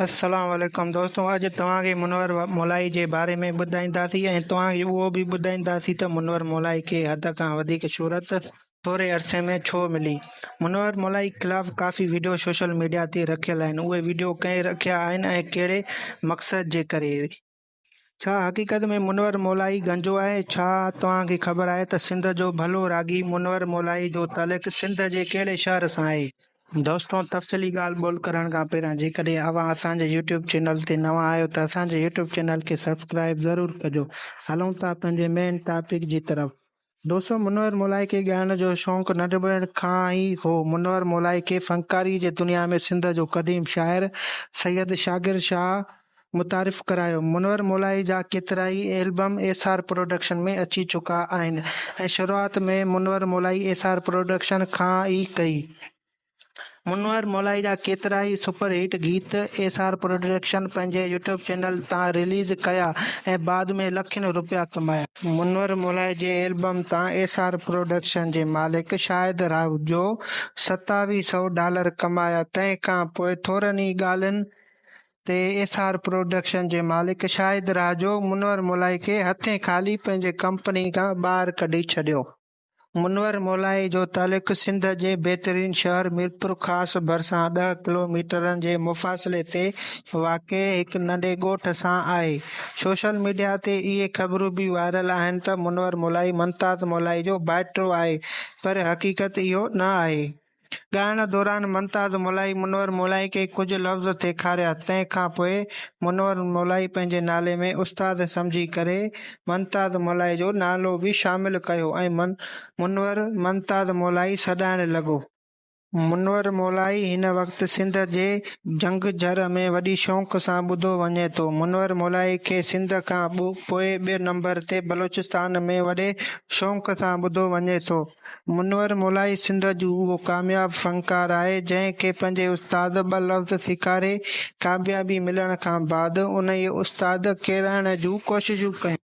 السلام عليڪم دوستو اڄ توهان کي منور مولائي جي باري ۾ ٻڌائينداسين ۽ توهان کي اهو به ٻڌائينداسين ته منور مولائي کي حد کان وڌيڪ شهرت ٿوري عرصي ۾ ڇو ملي. منور مولائي خلاف ڪافي وڊيو سوشل ميڊيا تي رکيل آهن اهي وڊيو ڪنهن رکيا آهن ۽ ڪهڙي مقصد جي ڪري. ڇا حقيقت ۾ منور مولائي گنجو آهي؟ ڇا توهان کي خبر آهي ته سنڌ جو ڀلو راڳي منور مولائي جو تعلق سنڌ جي ڪهڙي شهر سان آهي؟ دوستو تفصيلي ڳالهه ٻولهه ڪرڻ کان پهريان جيڪڏهن اوهان اسان جي يوٽيوب چينل تي نوان آهيو ته اسان جي يوٽيوب چينل کي سبسڪرائيب ضرور ڪجو هلون ٿا پنهنجي مين ٽاپڪ جي طرف. دوستو منور مولائي کي ڳائڻ جو شوق ننڍپڻ کان ئي هو منور مولائي کي فنڪاري جي دنيا ۾ سنڌ جو قديم شاعر سيد شاگر شاهه متعارف ڪرايو. منور مولائي جا ڪيترائي البم ايس آر پروڊڪشن ۾ اچي چڪا آهن ۽ شروعات ۾ Munawar Molai S R production کان ئي ڪئي. منور مولائي جا ڪيترائي سپر هٽ گيت ايس آر پروڊڪشن پنهنجي يوٽيوب چينل تان رليز ڪيا ۽ بعد ۾ لکين روپيا ڪمايا. منور مولائي جي البم تان ايس آر پروڊڪشن جي مالڪ شاهد راهوجو 27 سئو ڊالر ڪمايا تنهن کان پوء ٿورن ئي ڳالهين تي ايس آر پروڊڪشن جي مالڪ شاهد راجو منور مولائي کي هٿين خالي پنهنجي ڪمپني کان ٻاهر ڪڍي ڇڏيو. منور مولائي جو تعلق سنڌ جي بهترين شهر ميرپورخاص ڀرسان ڏهه ڪلو ميٽرن جي مفاصلي تي واقع هڪ ننڍي ڳوٺ سان آهي. سوشل ميڊيا تي اهي خبرون به وائرل آهن ته منور مولائي ممتاز مولائي جو ڀائٽو آهي پر حقيقت اهو نه آهي. ڳائڻ دوران ممتاز مولائي منور مولائي کي ڪجهه لفظ سيکاريا، تنهن کان پوء منور مولائي پنهنجي نالي ۾ استاد سمجهي ڪري ممتاز مولائي جو نالو به شامل ڪيو ۽ منور ممتاز مولائي سڏائڻ لڳو. منور مولائي هن وقت سنڌ جي جهنگ جهر ۾ وڏي شوق سان ٻڌو وڃي ٿو. منور مولائي کي سنڌ کان پوء ٻئي نمبر تي بلوچستان ۾ وڏي شوق سان ٻڌو وڃي ٿو. منور مولائي سنڌ جو اهو ڪامياب فنڪار آهي، جنهن کي پنهنجي استاد ٻه لفظ سيکاري ڪاميابي ملڻ کان بعد انهيء استاد ڪيرائڻ جون ڪوششون ڪيون.